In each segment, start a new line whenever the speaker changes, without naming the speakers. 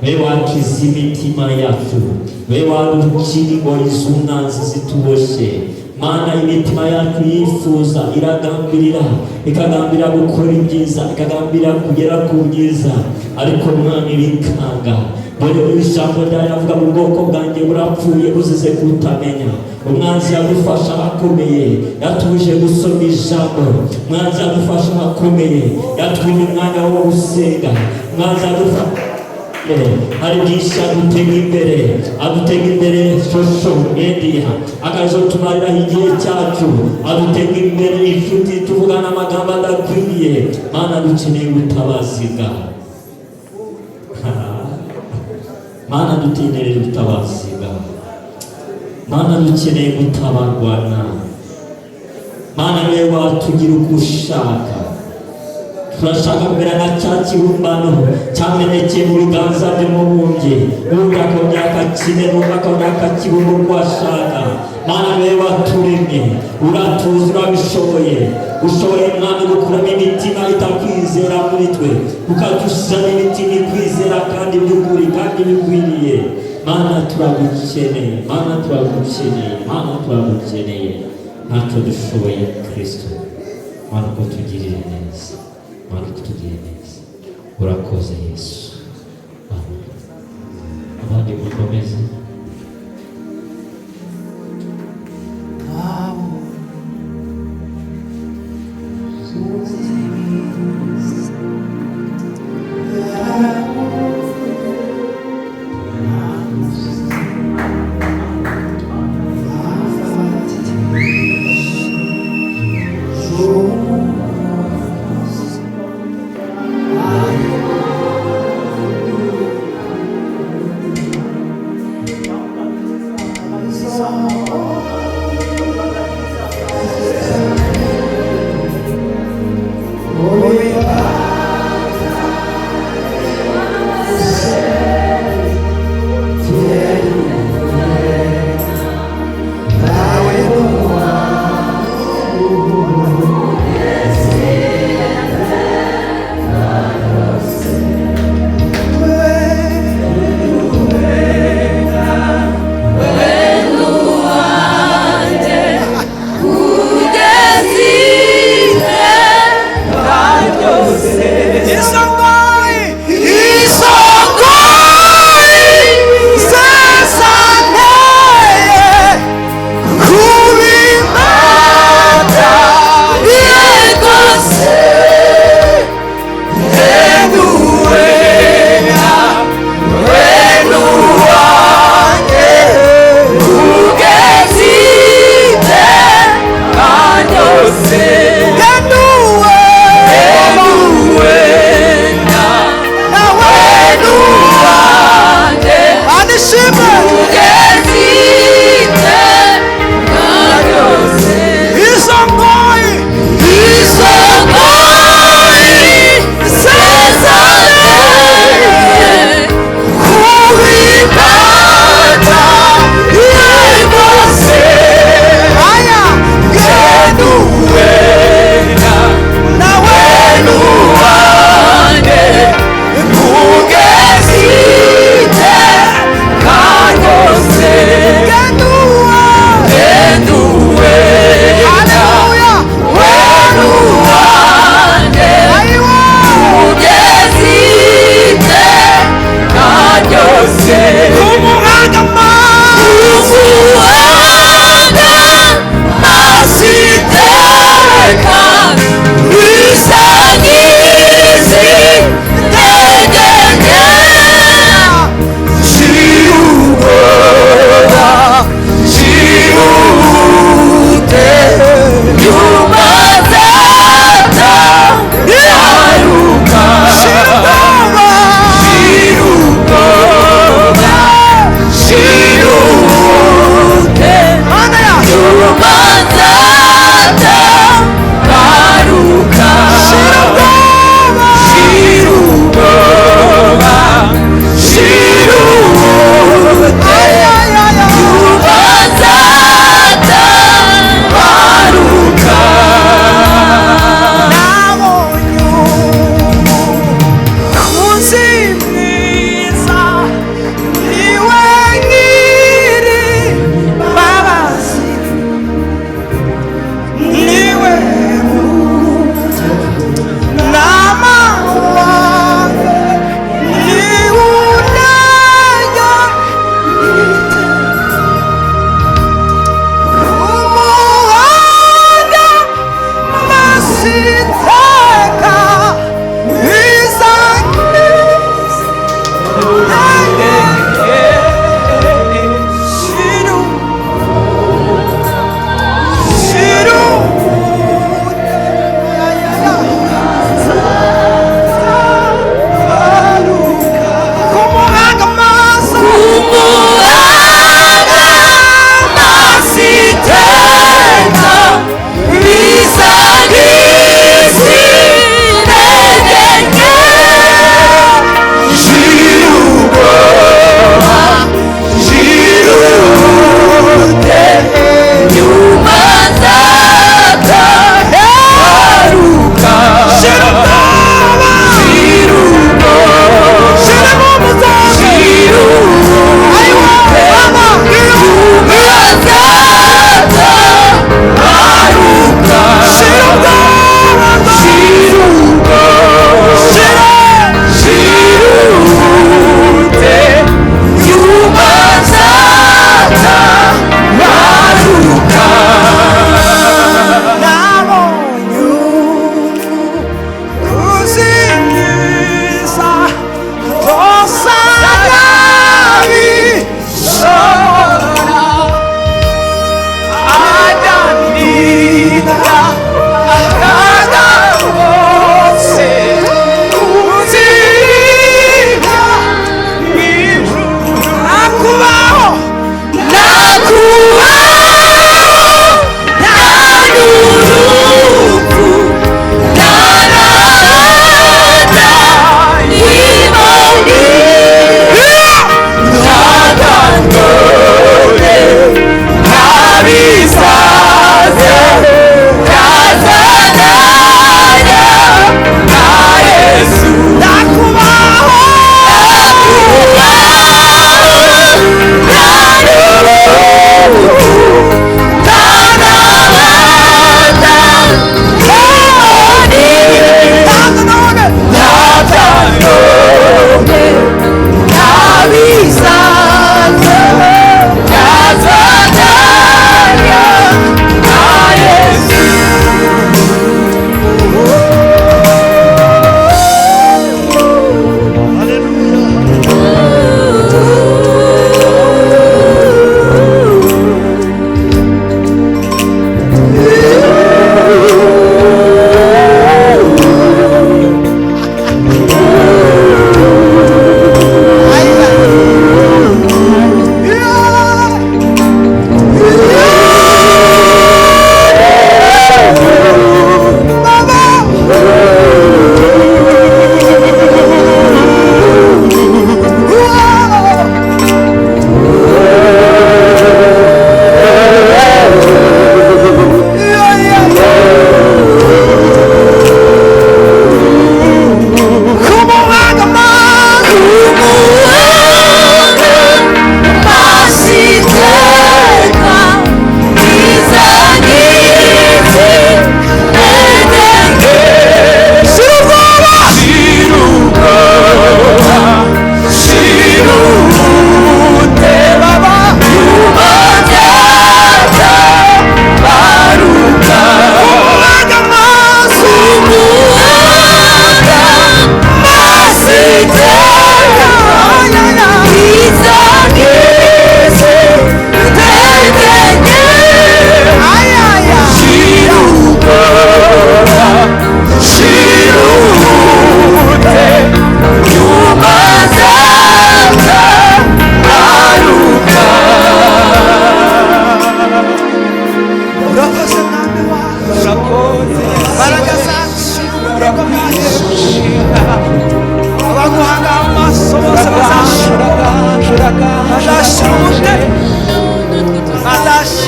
We wakiza imitima yacu, we waducira ingoyi z'umwanzi zituboshye. Mana, imitima yacu yifuza, iragambirira, ikagambirira gukora ibyiza, ikagambirira kugera ku byiza, ariko Mwami, bikanga. Dore ijambo ryawe avuga mu bwoko bwanjye burapfuye buzize kutamenya. Umwanzi yadufasha ahakomeye, yatubuje gusoma ijambo. Umwanzi yadufasha ahakomeye, yatwimye umwanya wo gusenga. Umwanzi yadufasha, hari byinshi adutega imbere, adutega imbere social media, akazotumariraho igihe cyacu, adutega imbere inshuti tuvugana amagambo adakwiriye. Mana, dukeneye ubutabazi bwawe. Mana, dukeneye ubutabazi bwawe. Mana, dukeneye gutabarwa nawe. Mana, niwe watugira uko ushaka. Turashaka kumera nka cya kibumbano cyamenekeye mu biganza by'umubumbyi, n'undi akongera akakimena, undi akongera akakibumba uko ashaka. Mana, niwe waturemye, uratuzi, urabishoboye. Ushoboye, Mwami, gukuramo imitima itakwizera muri twe, ukadushyiramo imitima ikwizera kandi by'ukuri kandi bikwiriye. Mana, turagukeneye. Mana, turagukeneye. Mana, turagukeneye. Ntacyo dushoboye, Kristo. Mana, ko tugirire neza. Mana, ko tugirire neza. Urakoze, Yesu. Amen. Abandi mukomeze.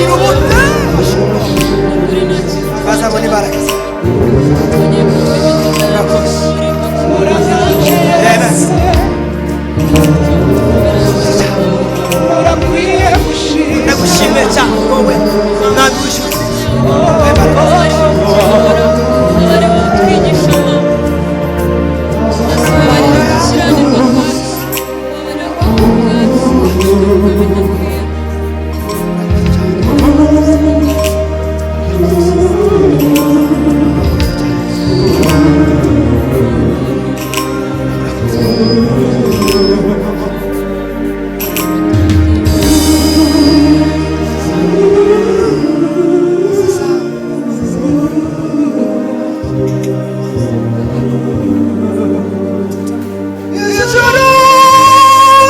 Bazagira ubute bazabona imbaraga zawe. Urakoze. Amen. Ndagushimiye cyane wowe Mwami w'ijuru. Ijuru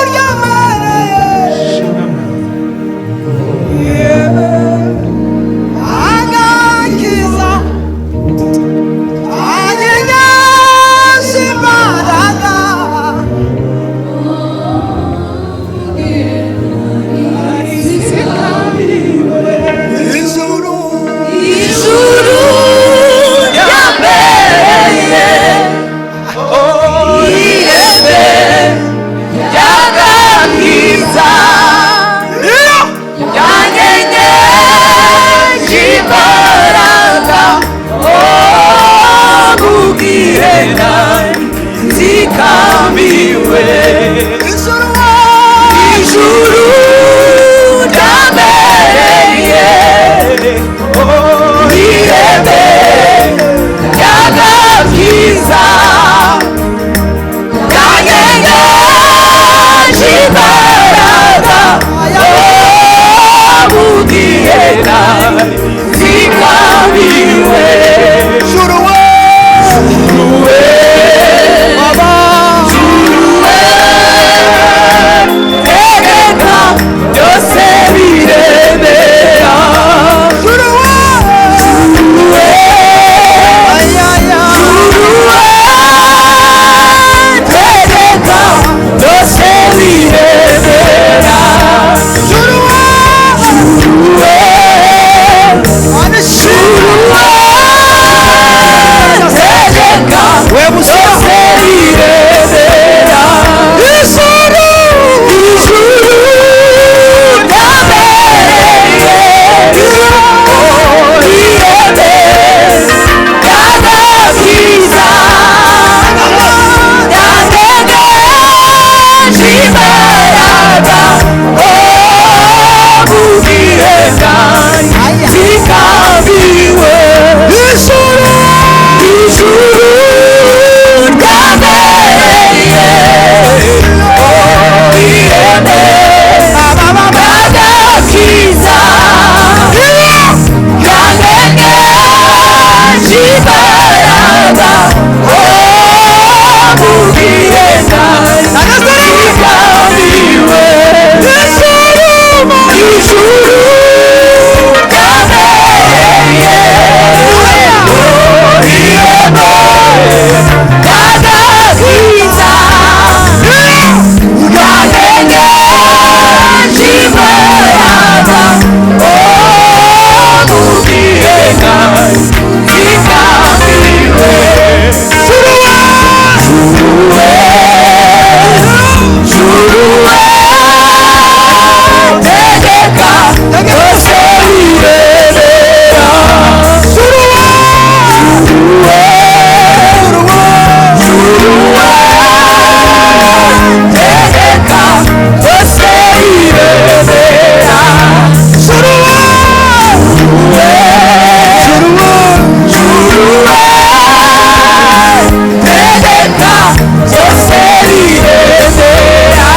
ryambereye agakiza anyenyesha imbaraga. Ijuru
Ijuru ryambereye ihembe ry'agakiza ryanyenyesha imbaraga mubwire nzikamiwe.
Ijuru
Ijuru ryambereye ihembe ry'agakiza ryanyenyesha imbaraga mubwire nzikamiwe.
Ijuru we Baba.
Tegeka byose biremera.
Ijuru we ayaya.
Tegeka byose biremera.
Ijuru we Anishuru.
Tegeka byose biremera.
Ijuru
Ijuru ryambereye ihembe ry'agakiza ryanyenyesha imbaraga mubwire nzikamiwe.
Ijuru
Ijuru ryambereye ihembe ry'agakiza ryanyenyesha imbaraga mubwire nzikamiwe. Ijuru ryambereye ihembe ry'agakiza ryanyenyesha imbaraga mubwire nzikamiwe. Tegeka byose biremera. Tegeka byose biremera. Tegeka byose biremera.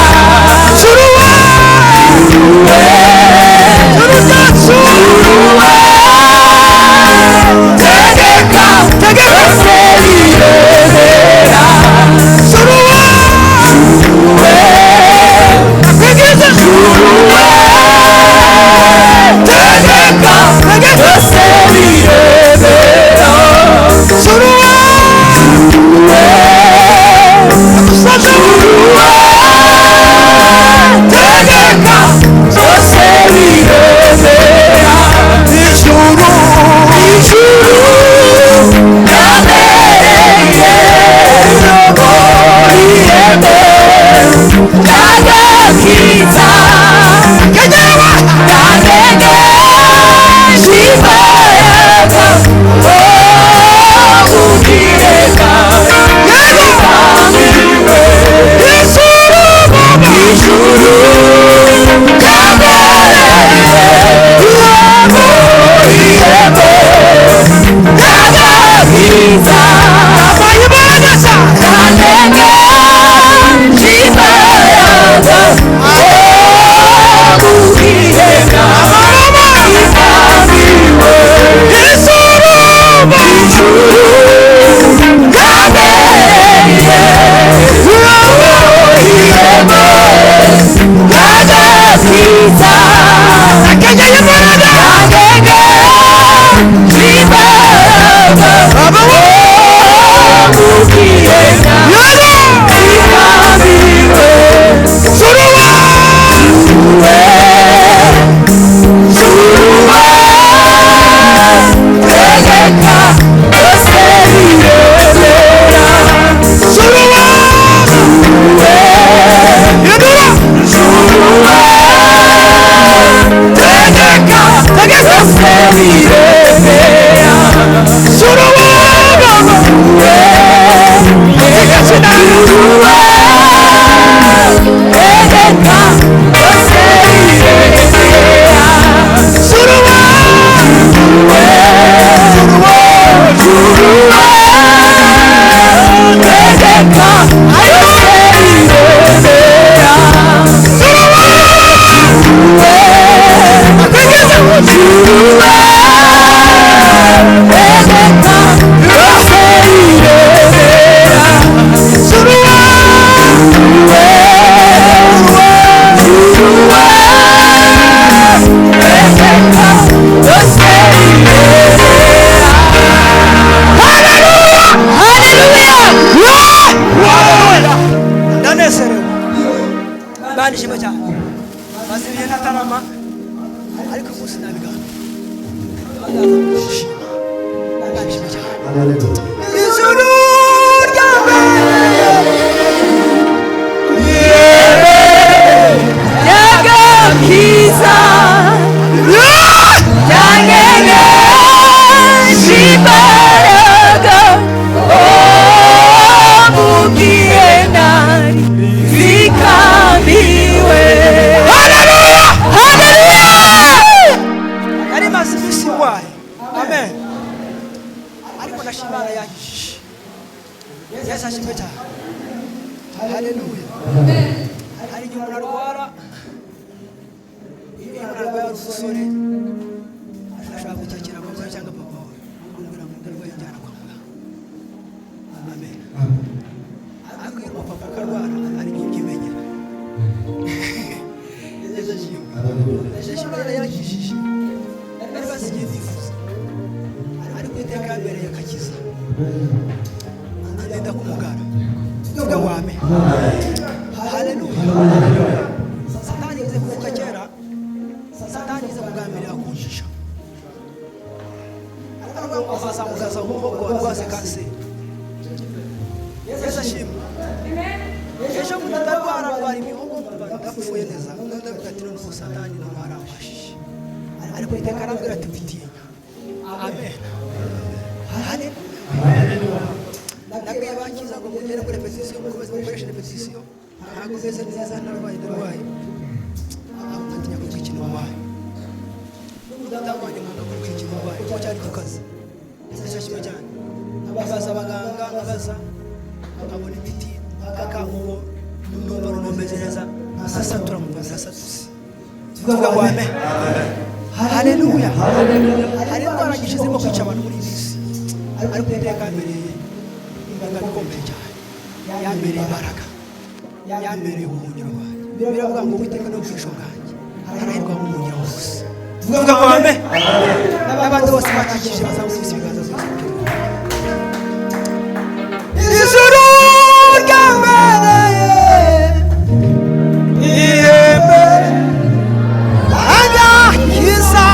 Agakiza
Akenyeye imbaraga.
Imbaraga
Baba we.
Mugiyena
Yego.
Ikamiwe
Suruwa.
Juruwe Tegeka Byose biremera
Suruwa. Yedura.
Juruwe Tegeka
Tegeka.
Byose biremera
Suruwa. Baba. Katika jina la Yesu.
Tegeka Byose biremera
Suruwa. Suruwa. Suruwa. Akwegeza. Suruwa.
Hallelujah!
Ndanezerewe. Banishima cyane. Maze ibihe ntatarama ariko uyu munsi nabigana. Ndaza Banishima cyane. Ijuru ryambereye
Agakiza yanyegeje imbaraga mugiye nari zikamiwe.
Haleluya!
Haleluya!
Yari maze iminsi ndwaye. Amen. Ariko ndashima Imana yankijije. Yesu ashimwe cyane. Haleluya. Hari igihe umuntu arwara, iyo umuntu arwaye ari umusore, ashobora gutakira mama cyangwa papa we, akamubwira ngo ndarwaye njyana kwa muganga. Amen. Ariko iyo umupapa akarwara, hari igihe ubyimenyera. Yesu ashimwe. Yesu ashimwe Imana yankijije. Nari maze igihe nifuza. Ariko iteka yambereye akakiza. Agenda kumugara. Tuvuge ngo amen. Haleluya. Satani yize kuvuga kera, Satani yize kugambirira kunjisha. Aravuga ngo azamugaza umuhogo warwaze kanseri. Yesu ashimwe. Ejo bundi ndarwara ndwara imihogo nkumva ndapfuye neza. Ndavuga ati noneho Satani noneho arambashije. Ariko iteka arambwira ati witinya. Amen. Haleluya. Nabwiye bakiza ngo mugere muri repetisiyo mukomeze mukoreshe repetisiyo ntabwo meze neza ndarwaye ndarwaye aho ntatinya kuvuga ikintu wabaye ndabonye umuntu akora ikintu wabaye kuko cyari gikaze ndashima cyane abaza abaganga nkabaza nkabona imiti mpaka uwo numva numeze neza nkasatura mu nasatuse tuvuga ngo amen. Haleluya. Hari indwara nyinshi zirimo kwica abantu muri iyi minsi ariko iteka yambereye imbaraga ikomeye cyane, yambereye imbaraga, yambereye ubuhungiro bwanjye. Biravuga ngo Uwiteka ni ubwisho bwanjye, harahirwa ubuhungiro hose. Tuvuga ngo amen. N'abandi bose bakikije bazamukubise ibiganza byose. Ijuru ryambereye ihembe agakiza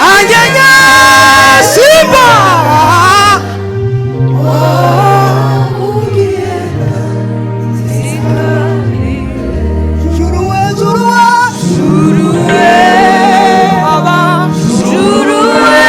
anyenyeshimba Juruwe, juruwe,
Juruwe,
Baba,
Juruwe.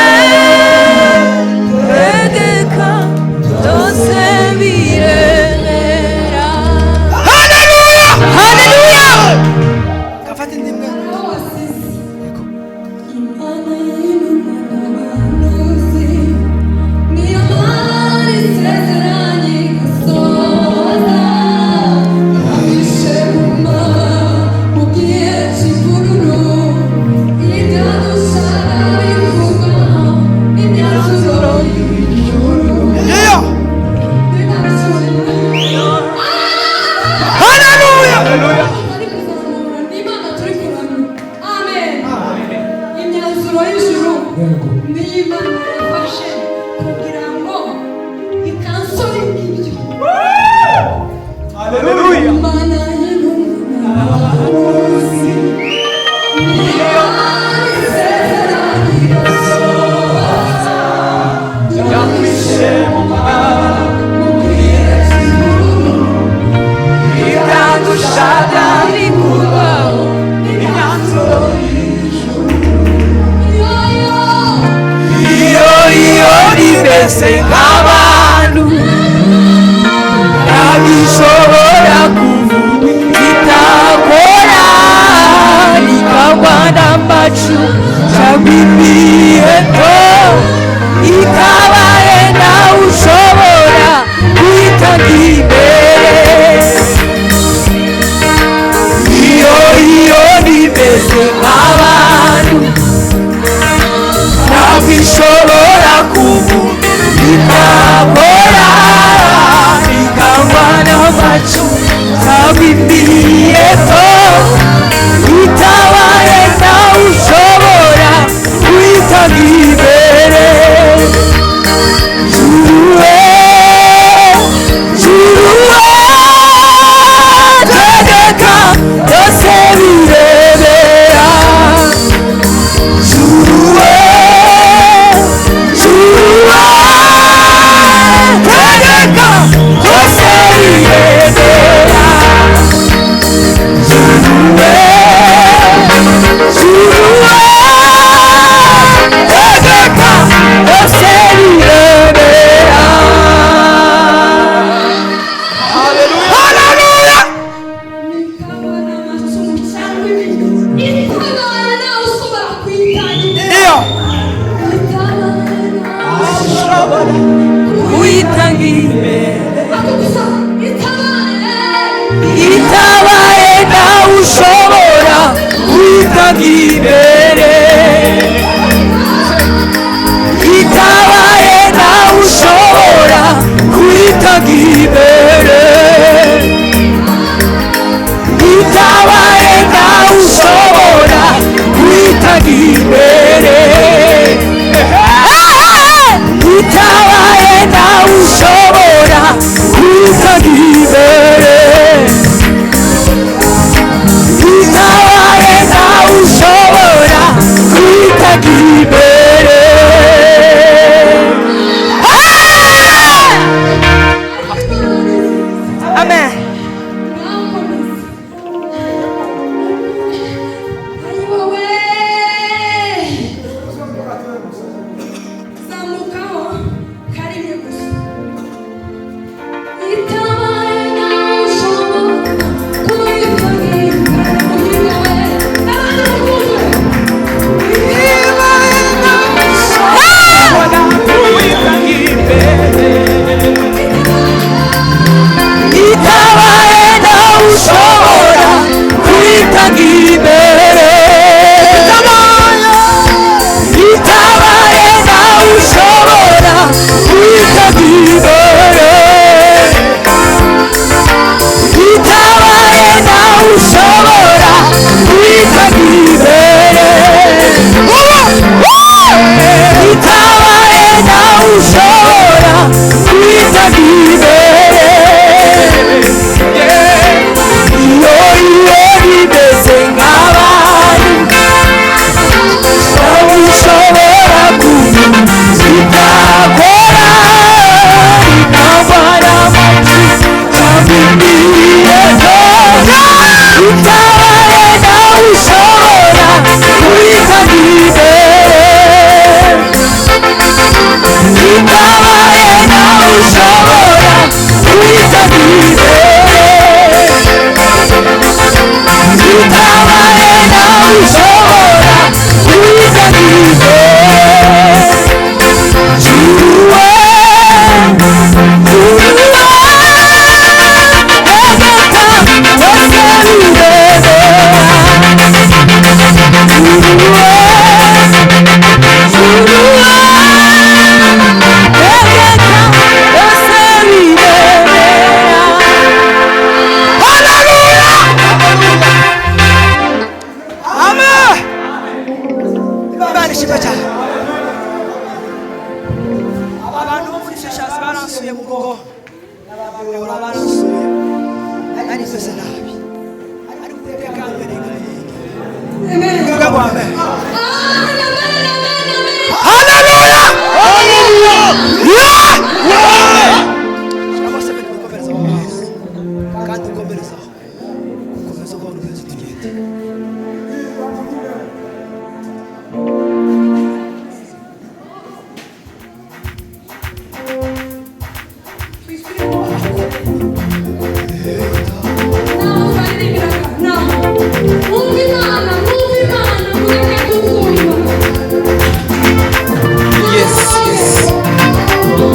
Ushaka bikurwaho n'imyanzuro. Iyo iyo rimeze nk'abantu ntabishobora kuvuga itakora ikagwa n'amacu cyangwa imiheto itabaye nawe ushobora guhitamo imbere. Iyo iyo rimeze nk'abantu ntabwo ishobora kuvuga itakora ikagwa n'amacu cyangwa imiheto itabaye nawe ushobora guhitamo imbere. Juruwe, juruwe, tegeka byose birebera. Juruwe, juruwe, tegeka byose birebera. Juruwe, juruwe, tegeka byose birebera. Haleluya!
Iyo
Uyitanga imbere itabaye nawe ushobora guhitamo imbere. Itabaye nawe ushobora guhitamo imbere. Itabaye nawe ushobora guhitamo imbere. Itabaye nawe ushobora guhitamo imbere. Itabaye nawe ushobora guhitamo imbere.
Amen.
Zamukaho karimwe gusa itabaye nawe ushobora kuyitangira muhinga we n'abandi mukunzwe.
Itabaye nawe ushobora guhitamo imbere. Itabaye nawe ushobora guhitamo imbere. Itabaye nawe ushobora guhitamo imbere. Itabaye nawe ushobora guhitamo imbere. Iyo iyo rimeze nk'abantu nawe ushobora kuzitakora ikagwa n'amacu cyangwa imiheto itabaye nawe ushobora guhitamo imbere. Itabaye nawe ushobora guhitamo imbere. Itabaye nawe ushobora guhitamo imbere. Juruwe, juruwe, tegeka byose birebera. Juruwe, juruwe, tegeka byose birebera.
Haleluya! Amen. Imana ishimwe cyane. Abantu bo muri Sheshasi baransuye mu rugo. N'ababura baransuye. Nari meze nabi. Ariko Uwiteka ambereye inkingi. Vuga ngo amen. Haleluya! Haleluya! Shyiramo seven ukomereza aho ngaho. Kandi ukomerezaho. Microphone ukomeze tugende.
Yes, yes.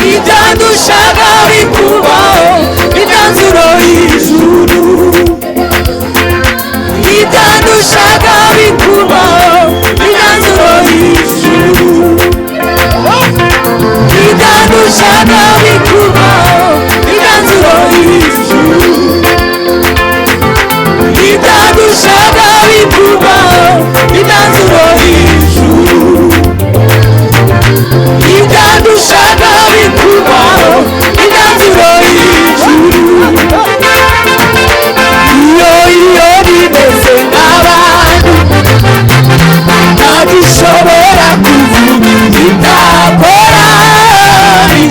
Ibyandushaga bikubaho imyanzuro y'ijuru, ibyandushaga bikubaho imyanzuro y'ijuru, ibyandushaga bikubaho imyanzuro y'ijuru, ibyandushaga bikubaho imyanzuro y'ijuru, ibyandushaga bikubaho imyanzuro y'ijuru. Iyo iyo bimeze nk'abantu ntagishobora kuvuga itakora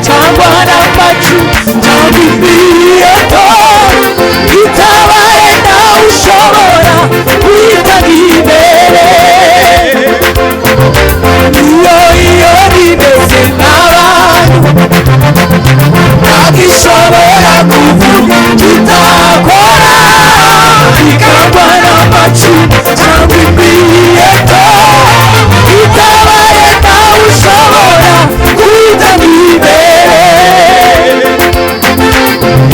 cyangwa n'amacu cyangwa imiheto itabaye nawe ushobora guhita imbere. Iyo iyo bimeze nk'abantu ntagishobora kuvuga itakora ikangwa n'amacu cyangwa imiheto itabaye nawe ushobora guhita imbere,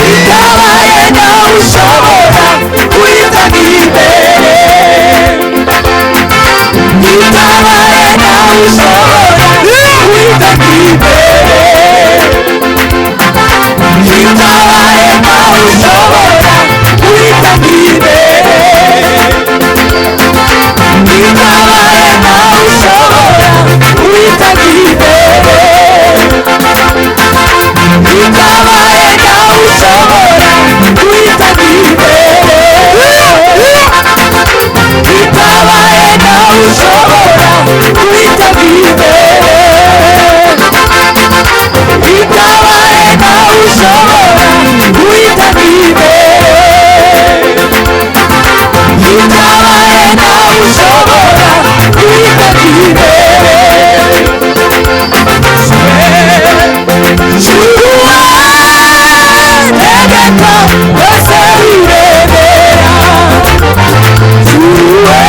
itabaye nawe ushobora guhita imbere, itabaye nawe ushobora guhita imbere, itabaye nawe ushobora guhita imbere, itabaye nawe ushobora guhita imbere, itabaye nawe ushobora guhita imbere, itabaye nawe ushobora guhita imbere, itabaye nawe ushobora guhita imbere, itabaye nawe ushobora guhita imbere. Juruwa tegeka wese wirebera, Juruwa,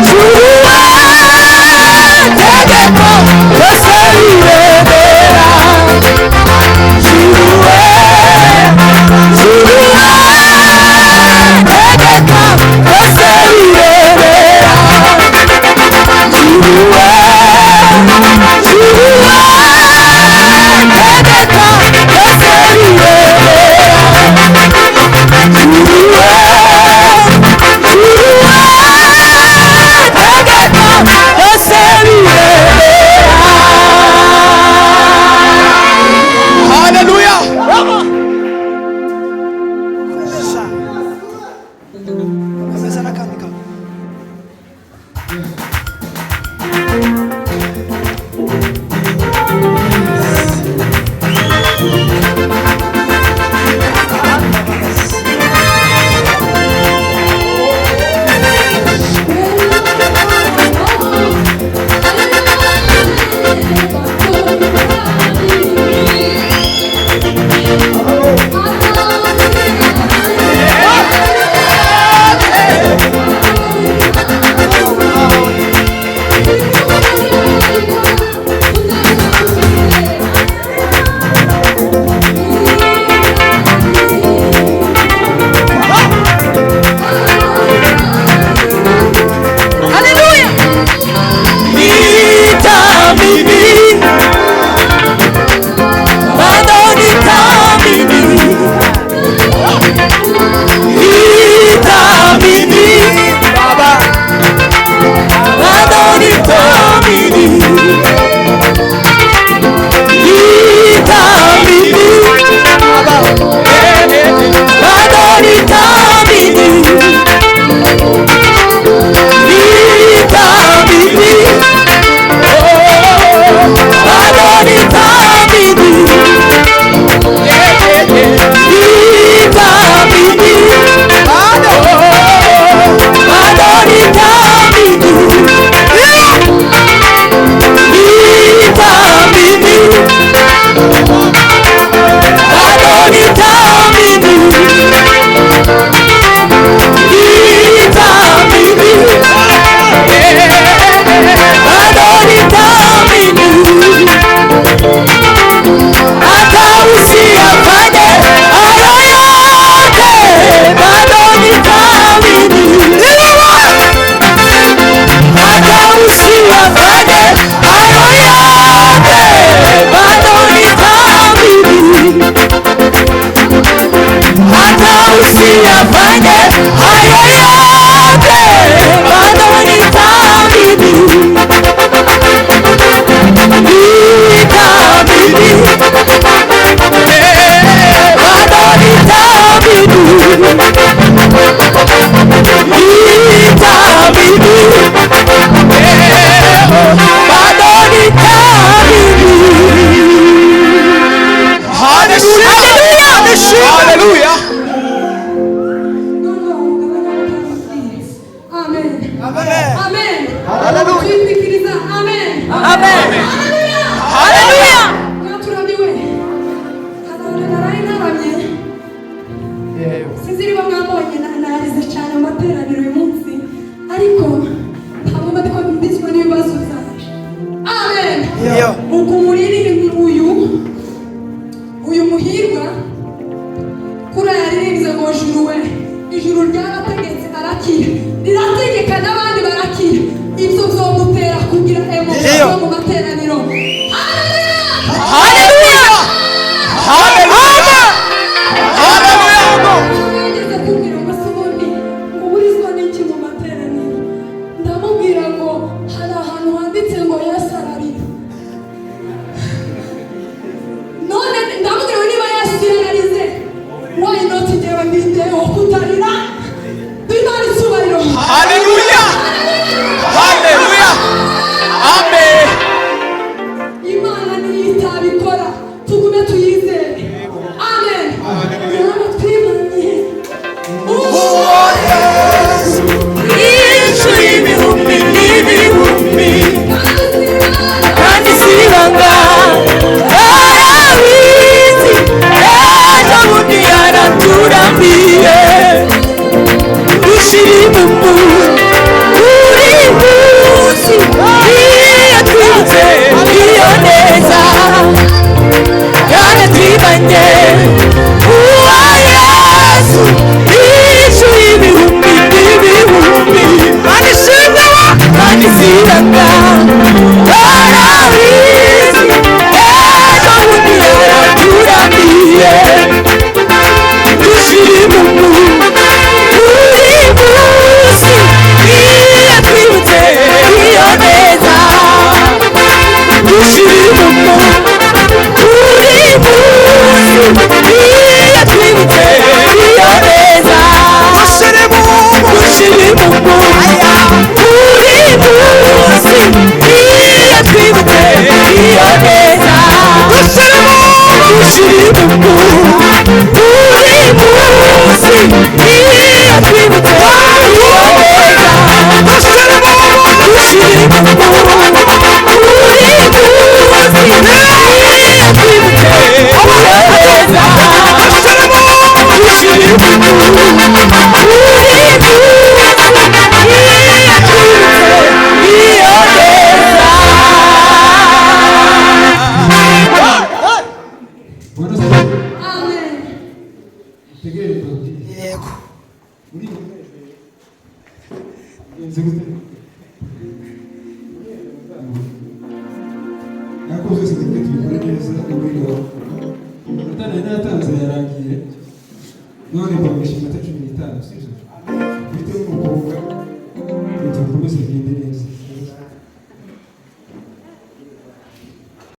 Juruwa tegeka wese wirebera, Juruwa, Juruwa tegeka wese wirebera, Juruwa, Juruwa tegeka wese wirebera, Juruwa, Juruwa tegeka wese wirebera.
Haleluya. Komeza. Komeza n'akandi kamwe.
Thank you.
Hallelujah.
Twibikiriza amen.
Amen.
Haleluya.
Haleluya.
Mwaturamiwe. Hazabona naraye ntaramye. Sinzi niba mwambonye narize cyane mu materaniro uyu munsi, ariko ntabwo mba ndiko ndizwa n'ibibazo byaje. Amen.
Iyo.
Uku muririmbyi uyu muhirwa kuri yaririmbye ngo juru we, ijuru ryarategetse arakira, rirategeka n'abandi barakira. Ibyo byomutera kugira emotion
Iyo.
mu materaniro. Haleluya.
Haleluya. Haleluya. Haleluya.
Yageze kumbwira ngo se ubundi ngo uburizwa n'iki mu materaniro, ndamubwira ngo hari ahantu handitse ngo Yesu ararira. None ndamubwira ngo niba Yesu yararize, why not njyewe ndinde wo kutarira? Duhe icyubahiro.
Haleluya. Haleluya. Amen.
Imana niyo itabikora, tugume tuyizere. Amen. Rero twimanye.
Uwo Yesu inshuro ibihumbi n'ibihumbi
Kandi si ibanga, arabizi, ejo bundi yaraturambiye. Dushira imumu buri munsi, iyo twibutse iyo neza yaratwibanye. Uwa Yesu inshuro ibihumbi n'ibihumbi.
Kandi ishimwe wa
Kandi si ibanga, arabizi, ejo bundi yaraturamiye. Dushira imumu buri munsi, iyo twibutse iyo neza. Dushira imumu buri munsi, iyo twibutse iyo neza.
Dushira
Dushira imumu buri munsi, iyo twibutse iyo neza.
Dushira
Dushira imumu buri munsi, iyo twibutse iyo neza.
Dushira
Dushira imumu buri munsi, iyo twibutse iyo neza. Dushira imumu buri munsi, iyo twibutse iyo neza.
Bwana asifiwe.
Amen.
Tegere mbabwire.
Yego.
Muri iyi munezero ngenzi gute? Ariko byose tujye tubikore neza uburyo amatara nari natanze yarangiye, none mbabwisha iminota 15, sibyo? Bitewe n'umukobwa tukomeze bigende.